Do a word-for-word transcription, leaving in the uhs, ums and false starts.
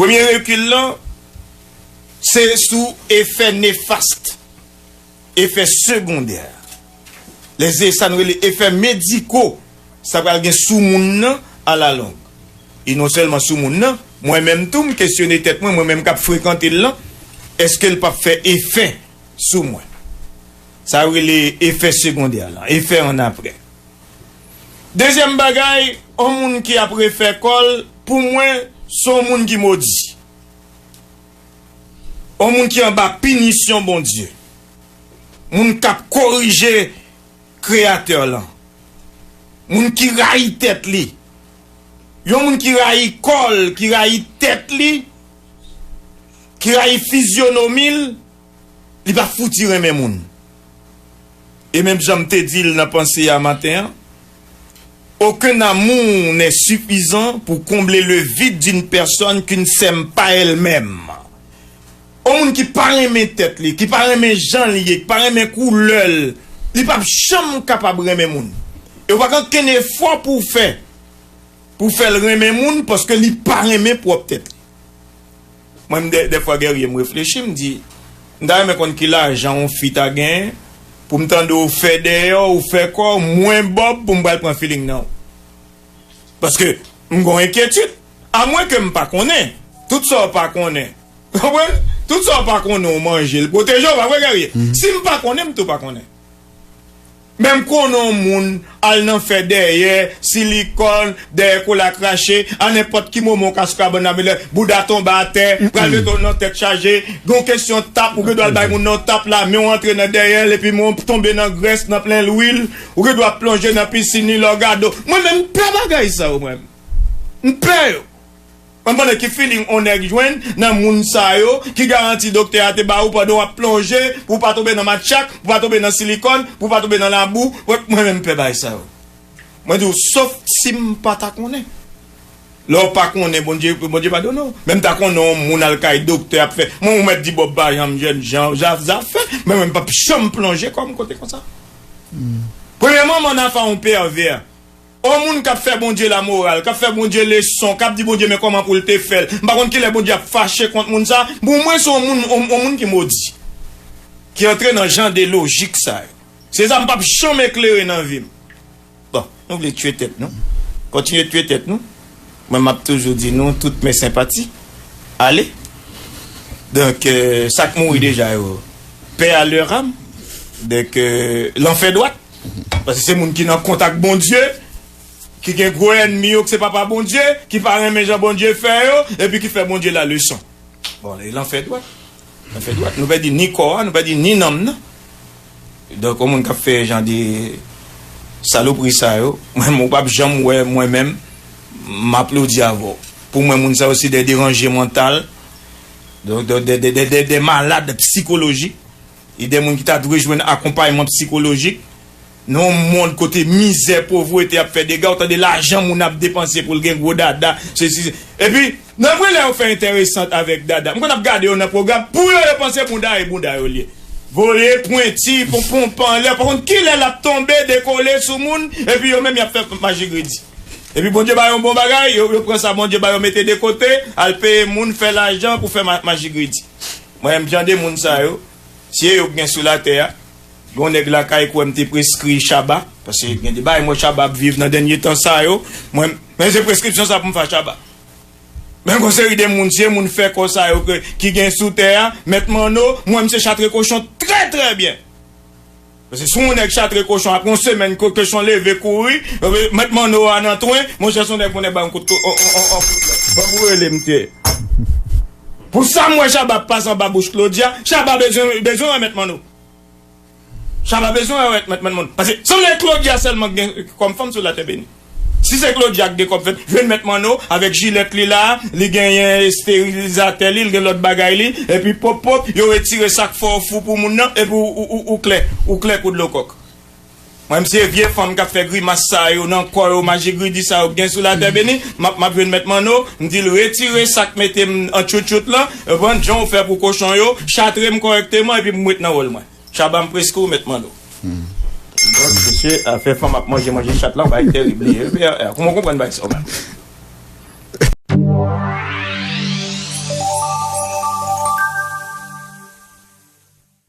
Premye rekil lan, se sou efè nefast, efè segondè. Lè se sa nou rele efè mediko, sa pral gen sou moun nan alalong. E non sèlman sou moun nan, mwen menm tou, m kesyone tèt mwen, mwen menm k ap frekante l lan, èske l p ap fè efè sou mwen? Sa yo rele efè segondè lan, efè annapre. Dezyèm bagay, yon moun ki ap refè kò l, pou mwen, se yon moun ki modi. Yon moun ki anba pinisyon Bondye. Moun k ap korije Kreyatè lan. Moun ki rayi tèt li. Yon moun ki rayi kò l, ki rayi tèt li, ki rayi fizyonomi l, li pa fouti renmen moun. E menm jan m te di l nan panse a maten an, aucun amour n'est suffisant pour combler le vide d'une personne qui ne s'aime pas elle-même. Yon moun ki pa renmen tèt li, ki pa renmen jan l ye, ki pa renmen koulè l, li p ap janm kapab renmen moun. E w pa gen okenn efò pou w fè, pou w fè l renmen moun, paske li pa renmen pwòp tèt li. Mwen, m dè, dèfwa, Guerrier, m reflechi, m di, m ta renmen konn ki lajan yon fi ta genyen, pou m tande w fè dèyè w, ou fè kò w, mwen Bob, pou m pral pran feeling nan w. Paske m gen yon enkyetid. Amwenke m pa konnen, tout sa w pa konnen. Konprann? Tout sa w pa konnen, w manje l, pwoteje w, pa vre, Guerrier? Si m pa konnen, m tou pa konnen. Men m konnen yon moun al nan fè dèyè, silikòn, dèyè kola krache, a nenpòt ki moman w ka sou kabann nan, men lè bouda tonbe atè, pral mete w nan tèt chaje, gen yon kesyon tap, ou gen dwa al bay moun nan yon tap la, men w antre nan dèyè l, epi men w tonbe nan grès, nan plen lwil, ou gen dwa plonje nan pisin li, lè w gade w. Mwen menm, m pè bagay sa yo, mwen. M pè yo. Mwen konnen ki feeling on nèg jwenn nan moun sa yo, ki garanti doktè a te ba ou pandan w ap plonje, pou w pa tonbe nan matchak, pou w pa tonbe nan silikòn, pou w pa tonbe nan labou. Mwen, mwen menm m pè bagay sa yo. Mwen di w, sof si m pa ta konnen. Lè w pa konnen, Bondye, Bondye padone w. Men m ta konnen yon moun al kay doktè ap fè. Mwen, ou mèt di Bob pa janm jèn jan, zafè, men mwen m p ap janm plonje kò m kote konsa. Premyèman, mwen nan afè yon pèvè. On moun k ap fè Bondye lamoral, k ap fè Bondye leson, k ap di Bondye men kòman pou l te fè l. M pa konn kilè Bondye ap fache kont moun sa. Pou mwen, se on moun, on, on moun ki modi. Ki antre nan jan de lojik sa yo. Se sa m p ap janm eklere nan vi m. Bon, nou vle tiye tèt nou. Kontinye tiye tèt nou. Mwen, m ap toujou di nou, toutes mes sympathies. Ale. Donk, euh, sa k mouri deja yo, paix à leur âme. Donk, euh, lanfè dwat. Paske se moun ki nan kont ak Bondye, ki gen gwo ènmi yo, ki se papa Bondye, ki pa renmen jan Bondye fè yo, epi ki fè Bondye la leson. Bon, e lanfè dwat. Lanfè dwat. Nou pèdi ni kò a, nou pèdi ni nanm nan. Donk, yon moun k ap fè jan de salopri sa yo, mwen, mwen p ap janm wè mwen menm, m aplodi avè w. Pou mwen, moun sa yo se de deranje mantal, donk, de, de, de, de, de, de malad sikolojik. E de moun ki ta dwe jwenn akonpayman sikolojik. Nan yon mond kote mizè, povrete ap fè dega, ou tande lajan moun ap depanse pou l gen gwo dada, sesi, se. Epi, nan vre lè yo fè enteresant avèk dada, m konn ap gade yo nan pwogram, pou yo, yo panse bounda e bounda yo l ye. Voye pwenti, ponponpan anlè, pa konn kilè l ap tonbe, dekole sou moun, epi yo menm y ap fè maji gredi. Epi Bondye ba yo yon bon bagay, yo, yo pran sa Bondye ba yo mete de kote, al peye moun, fè lajan pou fè ma-, maji gredi. Mwen, m jan de moun sa yo, si e yo k gen sou latè a, gen yon nèg lakay kwè m te preskri Shabba, paske gen de bagay mwen Shabba ap viv nan dènye tan sa yo, mwen, men se preskripsyon sa pou m fè a Shabba. Men gon seri de moun, si e moun fè kò sa yo ke, ki gen sou tè a, Mèt Manno, mwen, m se chatre kochon trè, trè byen. Paske si yon nèg chatre kochon, apre yon semèn, ko-, kochon leve kouri, euh, Mèt Manno a nan twen, monchè, se yon nèg konnen ba yon kout ko-, on, on, on, on kout lè. Bon, pou rele m te. Pou sa m wè Shabba ap pase anba bouch Claudia, Shabba bezwen, bezwen wè Mèt Manno. Shabba bezwen wè Mèt, Mèt Manno. Paske sanble Claudia sèlman k gen kòm fanm sou latè beni. Si se Claudia k gen kòb fèt, jwenn Mèt Manno avèk jilèt li la, li genyen esterilizatè li, li gen lòt bagay li, epi pop pop, yo retire sa k fè w fou pou moun nan, epi ou, ou, ou, ou klè, ou klè kou dlo kòk. Mwen, m se vye fanm k ap fè grimas sa yo nan kò yo, maji gridi sa yo k gen sou latè beni, m ap, m ap jwenn Mèt Manno, m di l retire sa k mete m an tchoutchout lan, e ban jan w fè pou kochon yo, chatre m kòrèkteman, epi m ret nan wòl mwen. Shabba, m preskri w, Mèt Manno. Donk, mesye, afè fanm ap manje, manje chat lan, bay terib li ye. Kouman w konprann bay sa w menm?